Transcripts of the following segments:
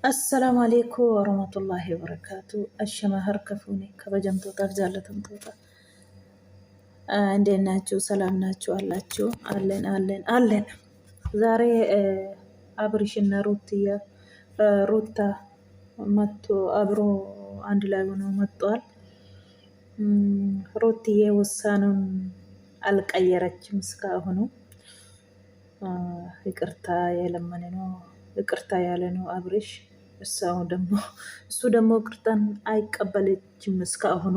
Assalaamu alaikum warahmatullaahi wabarakaatu. Ashama harka fuune kabajamtootaaf jaallatamtoota. እንዴት ናችሁ? ሰላም ናችሁ? አላችሁ? አለን አለን አለን። ዛሬ አብርሽና ሩትያ ሩታ መጥቶ አብሮ አንድ ላይ ሆኖ መጥቷል። ሩትዬ ውሳኑን አልቀየረችም እስካሁኑ። ይቅርታ የለመነ ነው ይቅርታ ያለ ነው አብርሽ። እሳው ደግሞ እሱ ደግሞ ይቅርታን አይቀበለችም እስካሁኑ።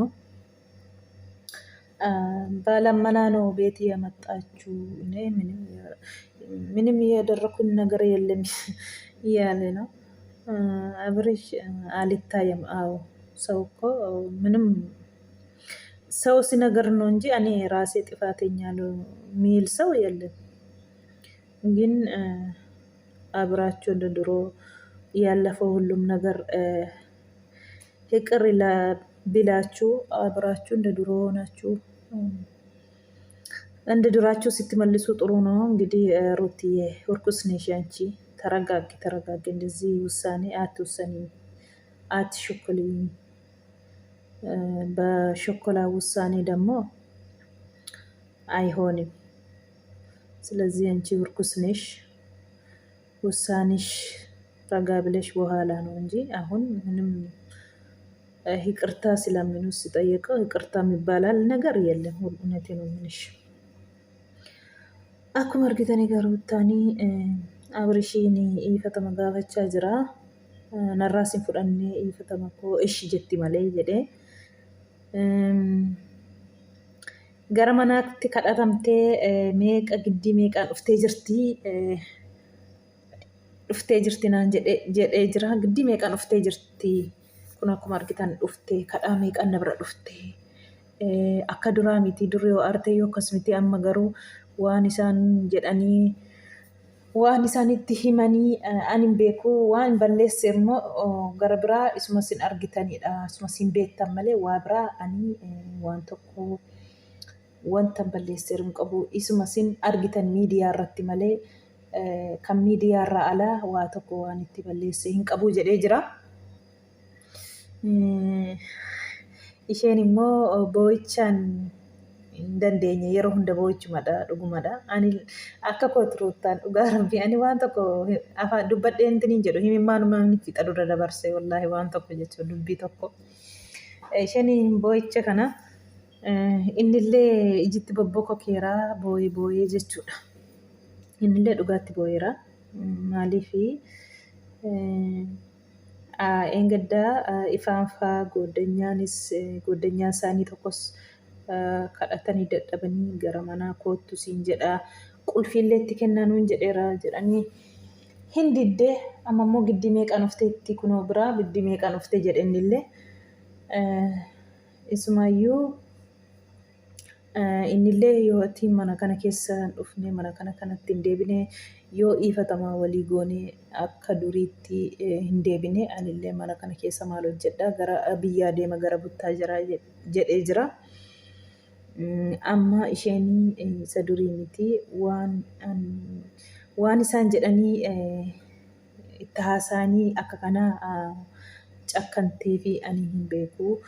በለመና ነው ቤት የመጣችው። እኔ ምንም እያደረኩኝ ነገር የለም እያለ ነው አብርሽ። አልታየም። አዎ ሰው እኮ ምንም ሰው ሲነገር ነው እንጂ እኔ ራሴ ጥፋተኛ ነው የሚል ሰው የለም። ግን አብራችሁ እንደ ድሮ ያለፈው ሁሉም ነገር ይቅር ቢላችሁ አብራችሁ እንደ ድሮ ሆናችሁ እንደ ድራችሁ ስትመልሱ ጥሩ ነው። እንግዲህ ሩትዬ እርኩስ ነሽ አንቺ። ተረጋጊ፣ ተረጋጊ። እንደዚህ ውሳኔ አትውሰኒ፣ አትሸኩሊ። በሸኮላ ውሳኔ ደግሞ አይሆንም። ስለዚህ አንቺ እርኩስ ነሽ። ውሳኔሽ ረጋ ብለሽ በኋላ ነው እንጂ አሁን ምንም ይቅርታ ስለምኑ ሲጠየቀው ይቅርታ የሚባላል ነገር የለም። እውነቴ ነው የምልሽ። Akkuma argitanii garuuttaanii Abrishiin dhiifatama gaafachaa jira. Narraas hin fudhannee dhiifatama koo ishi jetti malee jedhee. Gara manaatti kadhatamtee meeqa giddii meeqaan dhuftee jirti dhuftee jirti naan jedhee jira. Giddii meeqaan dhuftee jirti kun akkuma argitan dhuftee kadhaa meeqaan na bira dhuftee akka duraa miti dur yoo arte yoo akkas miti amma garuu waan isaan jedhanii waan isaan itti himanii ani hin beeku waan balleesse immoo gara biraa isuma isin argitanidha isuma isin beektan malee waa biraa ani waan tokko wanta balleesse hin qabu isuma isin argitan miidiyaa irratti malee kan miidiyaa irraa alaa waa tokko waan itti balleesse hin qabu jedhee jira. Isheen immoo boo'ichaan hin dandeenye yeroo hunda boo'ichumadha dhugumadha. Ani akka kooti ruuttaan dhugaa rabbii ani waan tokko afaan dubbadhee hin jedhu himimmaanuma inni fixa dura dabarse wallaahi waan tokko jechuun dubbii tokko. Isheen boo'icha kana innillee ijitti bobbokokeera boo'ee boo'ee jechuudha. Innillee dhugaatti boo'eera. Maaliif eengaddaa ifaan faa gooddanyaanis gooddanyaan isaanii tokkos kadhatanii dadhabanii gara manaa koottu siin jedha qulfiillee itti kennanuun jedheera jedhanii hin diddee amma immoo giddii meeqaan dhufteetti kunoo biraa giddii meeqaan dhuftee jedhe innillee isumaayyuu Innillee yoo ati mana kana keessa hin dhufne mana kana kanatti hin deebine yoo iifatamaa walii goone akka duriitti hin deebine anillee mana kana keessa maal hojjedha gara biyyaa deema gara buttaa jira jedhee jira. Amma isheen isa durii miti waan waan isaan jedhanii itti haasa'anii akka kanaa cakkantee fi ani hin beeku.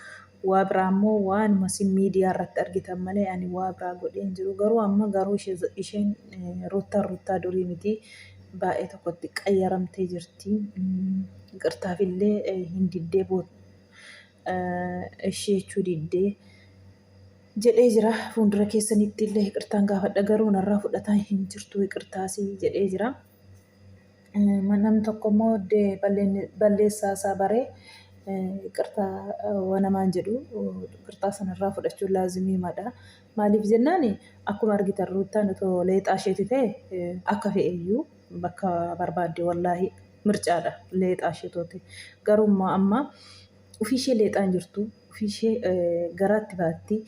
Waa biraa immoo waanuma isin miidiyaa irratti argitan malee ani waa biraa godhee hin jiru. Garuu amma garuu isheen ruuttaan ruuttaa durii miti baay'ee tokkotti qayyaramtee jirti. Yiqirtaafillee hin diddee ishee jechuu diddee jedhee jira. Fuuldura keessanitti illee yiqirtaan gaafadha garuu narraa fudhataa hin jirtu yiqirtaasii jedhee jira. Namni tokko immoo balleessaa isaa baree yiqirtaa waa namaan jedhu yiqirtaa sanarraa fudhachuun laazimiimadha. Maaliif jennaan akkuma argitan ruuttaan otoo leexaa isheeti ta'e akka fe'eyyuu bakka barbaadde wallaahi mircaadha leexaa ishee toote. Garuu immoo amma ofii ishee leexaan jirtu ofii ishee garaatti baatti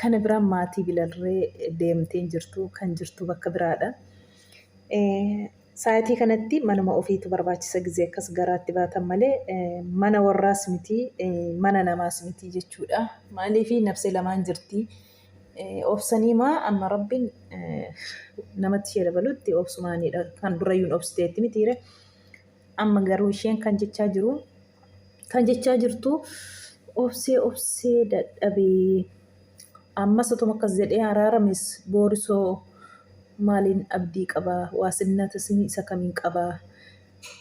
kana biraan maatii bilarree deemtee hin jirtu kan jirtu bakka biraadha. Sa'aatii kanatti manuma ofiitu barbaachisa gizee akkas garaatti baatan malee mana warraas miti mana namaas miti jechuudha. Maaliif nafsee lamaan jirti. Obsanii maa amma rabbiin namatti ishee dabalutti obsumaanidha. Kan durayyuun obsiteetti mitiire. Amma garuu isheen kan jechaa jiru kan jechaa jirtu obsee obsee dadhabee ammas otuma akkas jedhee araarames boorisoo maaliin abdii qaba waasinnata isa kamiin qaba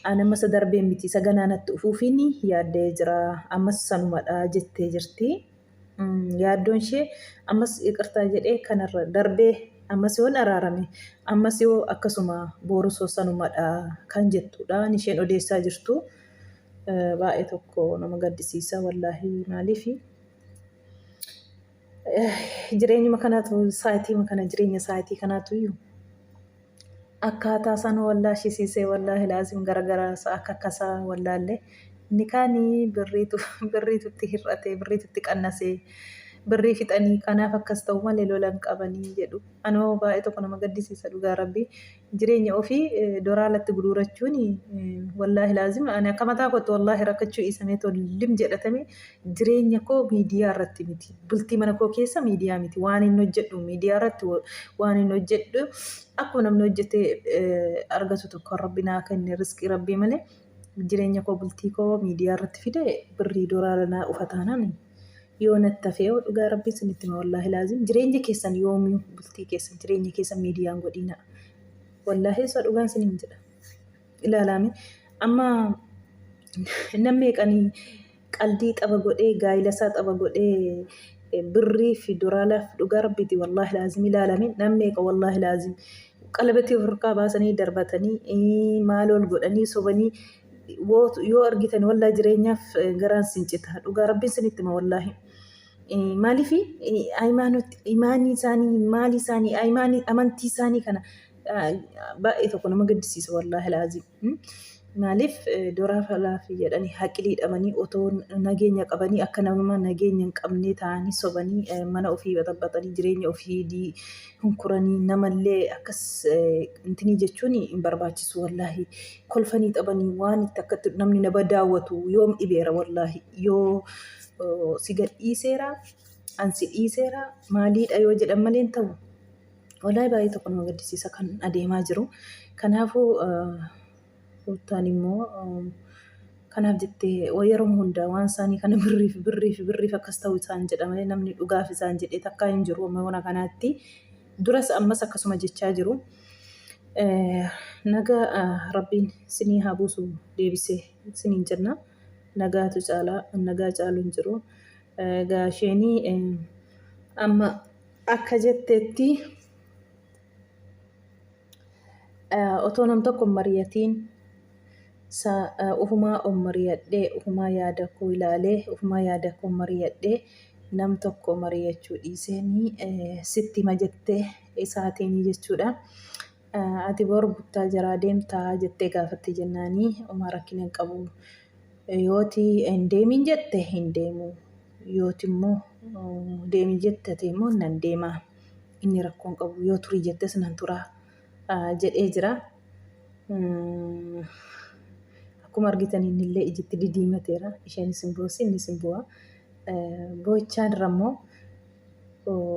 ani amma isa darbee miti isa ganaa natti dhufuufiin yaadda'ee jira ammas sanumadha jettee jirti. Yaaddoon ishee ammas iqirtaa jedhee kanarra darbee ammas yoon araarame ammas yoo akkasuma boorusoo sanumadha kan jettudha isheen odeessaa jirtu. Baay'ee tokko nama gaddisiisa wallaahi maaliif jireenyuma kanaatu sa'aatii kana jireenya sa'aatii kanaatu iyyuu akkaataa isaan wallaashisiisee wallaahi laazim garagaraa isaa akka akkasaa wallaalle inni kaanii birriitu birriitutti hir'ate birriitutti qannasee birrii fixanii kanaaf akkas ta'u malee lola hin qabanii jedhu. Anoo baay'ee tokko nama gaddisiisa dhugaa rabbii jireenya ofii doraalatti gurgurachuun wallaahi laazim ani akka mataa kootti wallaahi rakkachuu dhiisamee tollim jedhatame jireenya koo miidiyaa irratti miti bultii mana koo keessa miidiyaa miti waan hin hojjedhu miidiyaa irratti waan hin hojjedhu akkuma namni hojjetee argatu tokko rabbi naa kenne riskii rabbii malee jireenya koo bultii koo miidiyaa irratti fide birrii doraala naa dhufa taanaan yoo natti hafee hoo dhugaa rabbii isinitti hima wallaahi laazim jireenya keessan yoomiyuu bultii keessan jireenya keessan miidiyaan godhiina wallaahi isa dhugaan isiniin jedha ilaalaame amma nam meeqanii qaldii xaba godhee gaa'ila isaa xaba godhee birrii fi doraalaaf dhugaa rabbiiti wallaahi laazim ilaalame nam meeqa wallaahi laazim qalabatii of harkaa baasanii darbatanii maal ol godhanii sobanii yoo argitan wallaahi jireenyaaf garaan sin cita dhugaa rabbiin sinitti hima wallaahi. Maaliif imaanii isaanii maalii isaanii imaanii amantii isaanii kana baay'ee tokko nama gaddisiisa wallaahi laazim. Maaliif doraa falaafi jedhanii haqilii dhabanii otoo nageenya qabanii akka nama nageenya hin qabnee ta'anii sobanii mana ofii baxaxaxanii jireenya ofii hunkuranii namallee akkas intinii jechuun hin barbaachisu wallaahi. Kolfanii taphanii waan itti akkatti namni nama daawwatu yoom dhibeera wallaahi yoo si gadhiiseera an si dhiiseera maaliidha yoo jedhan malee hin ta'u. Wallaahi baay'ee tokko nama gaddisiisa kan adeemaa jiru. Kanaafuu Ruuttaan immoo kanaaf jettee yeroo hundaa waan isaanii kana birriif birriif birriif akkas ta'u isaan jedha malee namni dhugaaf isaan jedhee takkaa hin jiru amma mana kanaatti. Duras ammas akkasuma jechaa jiru. Nagaa rabbiin sinii haa buusu deebisee siniin jenna. Nagaatu caalaa nagaa caalu hin jiru. Egaa isheenii amma akka jettetti otoo nam tokko hin mari'atiin ufumaa of mari'adhee ufumaa yaada koo ilaalee ufumaa yaada koo mari'adhee nam tokko mari'achuu dhiiseenii sitti hima jettee isaatiin jechuudha. Ati bor buttaa jaraa deemtaa jettee gaafatte jennaanii homaa rakkina hin qabu. Yooti hin deemin jette hin deemu. Yooti immoo deemi jette ati immoo nan deema. Inni rakkoo hin qabu. Yoo turii jettes nan tura jedhee jira. Akkuma argitan innillee ijitti didiimateera. Isheenis hin boossi innis hin boo'a. Boo'ichaan irra immoo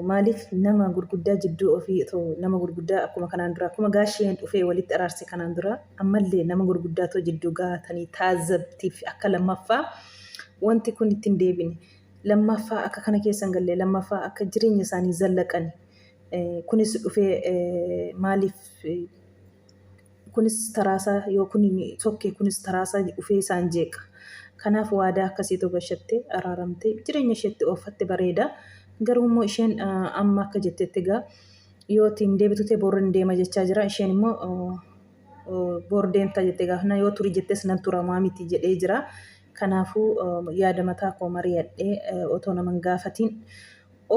maaliif nama gurguddaa jidduu ofii otoo nama gurguddaa akkuma kanaan dura akkuma gaasheen dhufee walitti araarse kanaan dura ammallee nama gurguddaa otoo jidduu gahatanii taazabtiif akka lammaffaa wanti kun ittiin deebine lammaffaa akka kana keessa hin galle lammaffaa akka jireenya isaanii zallaqani kunis dhufee maaliif kunis taraasaa yoo kun sokke kunis taraasaa dhufee isaan jeeqa. Kanaaf waadaa akkasiitu gashatte araaramtee jireenya isheetti ooffatte bareeda. Garuu immoo isheen amma akka jettetti egaa yoo ittiin deebitu ta'e bor hin deema jechaa jira. Isheen immoo bor deemta jettee gaafna yoo turi jettes nan turamaa miti jedhee jira. Kanaafuu yaada mataa koo mari'adhee otoo nama hin gaafatiin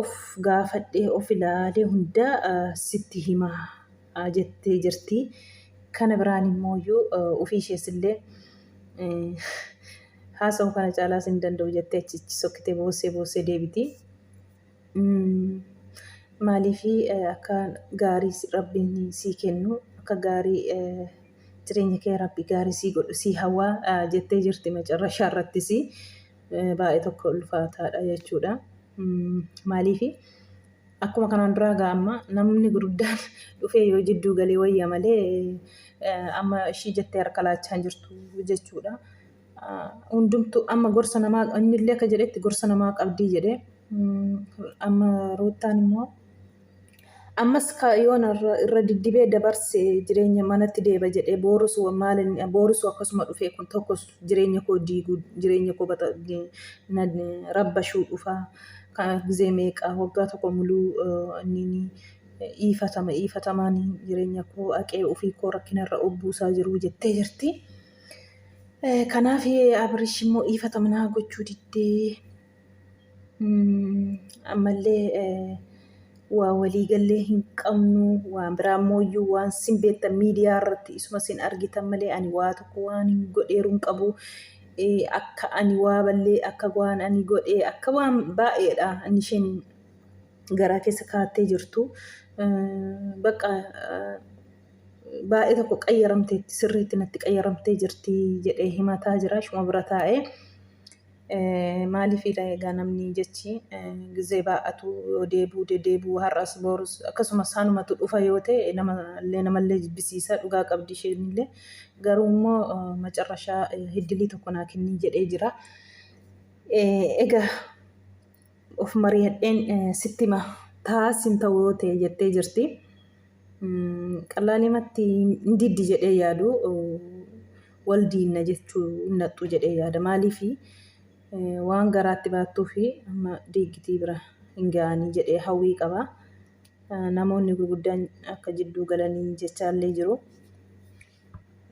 of gaafadhee of ilaalee hundaa sitti hima jettee jirti. Kana biraan immoo iyyuu ofii ishees illee haasa'uu kana caalaas hin danda'u jettee achichi sokkitee boossee boossee deebiti. Maaliif akka gaarii rabbiin sii kennu akka gaarii jireenya kee rabbi gaarii sii godhu sii hawwaa jettee jirti macarrashaa irrattis baay'ee tokko ulfaataadha jechuudha. Maaliif Akkuma kanaan duraa egaa amma namni gurguddaan dhufee yoo jidduu galee wayya malee Amma ishii jettee harka laachaa hin jirtu jechuudha. Hundumtuu amma gorsa namaa innillee akka jedhetti gorsa namaa qabdii jedhe. Amma Ruuttaan immoo ammas yoona irra diddibee dabarse jireenya manatti deeba jedhee boorusu maal boorusu akkasuma dhufee kun tokkos jireenya koo diiguu jireenya koo rabbashuu dhufa gizee meeqa waggaa tokko muluu inni iifatama iifatamaan jireenya koo haqee ofii koo rakkina irra obbuusaa jiru jettee jirti. Kanaaf Abrish immoo iifatama naa gochuu diddee ammallee waa walii gallee hin qabnu waan biraa immoo waan sin beektan miidiyaa irratti isuma sin argitan malee ani waa tokko waan hin godheeru hin qabu. Akka ani waa ballee akka waan ani godhee akka waan baay'eedha inni isheen garaa keessa kaattee jirtu. Bakka baay'ee tokko qayyaramteetti sirriitti natti qayyaramtee jirti jedhee himataa jira ishuma bira taa'ee. Maaliif egaa namni jechi gizee baay'atu yoo deebuu dedeebuu har'as borus akkasumas saanumatu dhufa yoo ta'e namallee namallee jibbisiisa dhugaa qabdi isheenillee garuu immoo macarrashaa hiddilii tokko naa kennii jedhee jira. Egaa of mari'adheen sitti hima taas hin ta'u yoo ta'e jettee jirti. Qallaalimatti hin diddi jedhee yaadu wal diinna jechuu hin naqxu jedhee yaada. Maaliif waan garaatti baattuu fi amma diiggitii bira hin ga'anii jedhee hawwii qaba. Namoonni gurguddaan akka jidduu galanii jechaallee jiru.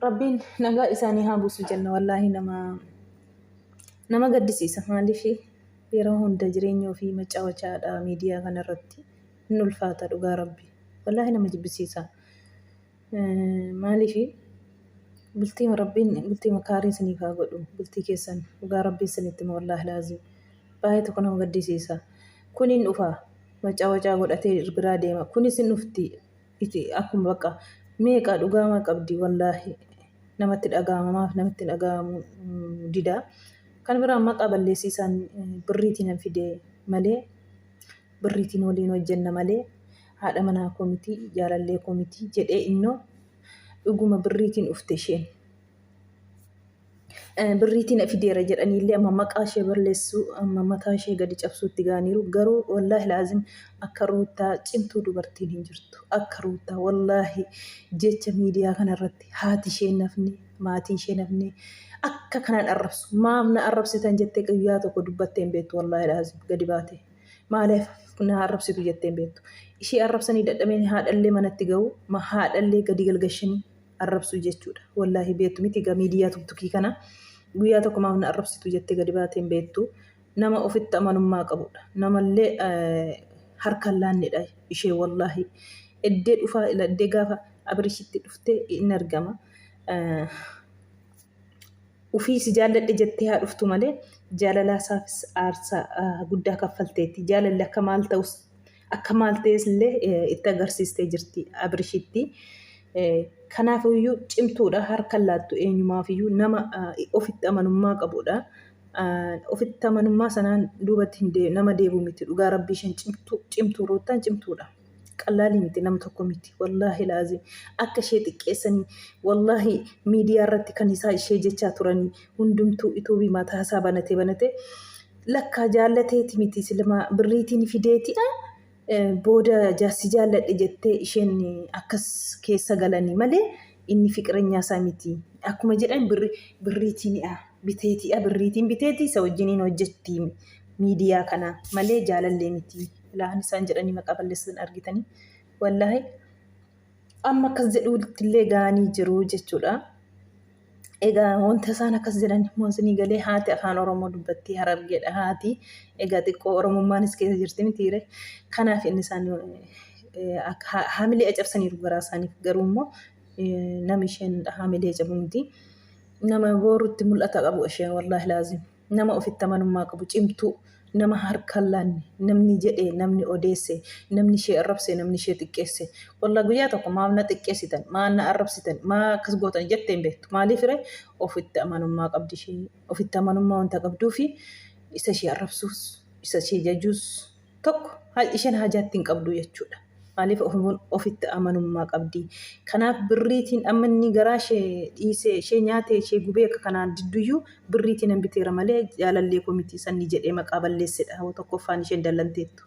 Rabbiin nagaa isaanii haa buusu jenna wallaahi nama nama gaddisiisa maaliif yeroo hunda jireenya ofii macaawachaadha miidiyaa kanarratti hin ulfaata dhugaa rabbi wallaahi nama jibbisiisa maaliif bultii rabbiin bultii makaarii isiniif haa godhu bultii keessan dhugaa rabbii isinitti hima wallaahi laazim baay'ee tokko nama gaddisiisa kun hin dhufa macaawacaa godhatee biraa deema kunis hin dhufti iti akkuma bakka meeqa dhugaama qabdi wallaahi namatti dhaga'ama maaf namatti dhaga'amu dida kan biraa maqaa balleessiisaan birriitiin nan fide malee birriitiin waliin hojjenna malee haadha manaa koo miti jaalallee koo miti jedhee innoo dhuguma birriitiin dhufte isheen. Birriitiin na fideera jedhaniillee amma maqaa ishee balleessuu amma mataa ishee gadi cabsuutti ga'aniiru. Garuu wallaahi laazim akka Ruuttaa cimtuu dubartiin hin jirtu. Akka Ruuttaa wallaahi jecha miidiyaa kanarratti haati ishee hin hafne maatiin ishee hin hafne akka kanaan arrabsu. Maaf na arrabsitan jettee guyyaa tokko dubbattee hin beektu wallaahi laazim gadi baate. Maaliif na arrabsitu jettee hin beektu. Ishee arrabsanii dadhabeen haadhallee manatti ga'u haadhallee gadi galgashanii arrabsuu jechuudha. Wallaahi beektu miti egaa miidiyaa tuktukii kana guyyaa tokko maaf na arrabsitu jettee gadi baatee hin beektu. Nama ofitti amanummaa qabudha. Namallee harka hin laannedha ishee wallaahi. Eddee dhufaa eddee gaafa Abrishitti dhuftee in argama. Ufii si jaalladhe jettee haa dhuftu malee jaalalaa isaafis aarsaa guddaa kaffalteetti. Jaalalli akka maal ta'us akka maal ta'es illee itti agarsiistee jirti Abrishitti. Kanaaf iyyuu cimtuudha harka hin laattu eenyumaaf iyyuu nama ofitti amanummaa qabudha. Ofitti amanummaa sanaan duubatti nama deebi'u miti dhugaa rabbii isheen cimtuu cimtuu ruuttaan cimtuudha. Qallaalii miti nama tokko miti wallaahi laazim akka ishee xiqqeessanii wallaahi miidiyaa irratti kan isaa ishee jechaa turanii hundumtuu ituubii mataa isaa banatee banatee lakkaa jaallateeti miti silma birriitiin fideetidha booda jaarsi jaalladhe jettee isheen akkas keessa galanii malee inni fiqirenyaa isaa miti akkuma jedhan birriitiinidha biteetiidha birriitiin biteeti isa wajjiniin hojjetti miidiyaa kana malee jaalallee miti laan isaan jedhanii maqaa balleessan argitanii wallaahi amma akkas jedhuutti illee ga'anii jiru jechuudha. Egaa wanta isaan akkas jedhan immoo isinii galee haati afaan Oromoo dubbattii Harargeedha haati. Egaa xiqqoo Oromummaanis keessa jirti mitiire. Kanaaf inni isaan haamilee cabsaniiru garaa isaaniif garuu immoo nama isheen haamilee cabu miti. Nama boorutti mul'ata qabu isheen wallaahi laazim. Nama ofitti amanummaa qabu, cimtuu, nama harka hin laanne, namni jedhe, namni odeesse, namni ishee arrabse, namni ishee xiqqeesse. Wallah guyyaa tokko maaf na xiqqeessitan, maa na arrabsitan, maa akkas gootan jettee hin beektu. Maaliif ree ofitti amanummaa qabdi ishee. Ofitti amanummaa wanta qabduufi isa ishee arrabsuus, isa ishee jajuus tokko isheen hajaatti hin qabdu jechuudha. Maaliif ofitti amanummaa qabdi. Kanaaf birriitiin amma inni garaa ishee dhiisee ishee nyaatee ishee gubee akka kanaan didduyyuu birriitiin nan biteera malee jaalallee koo miti sanni jedhee maqaa balleessedha. Tokkoffaan isheen dallanteettu.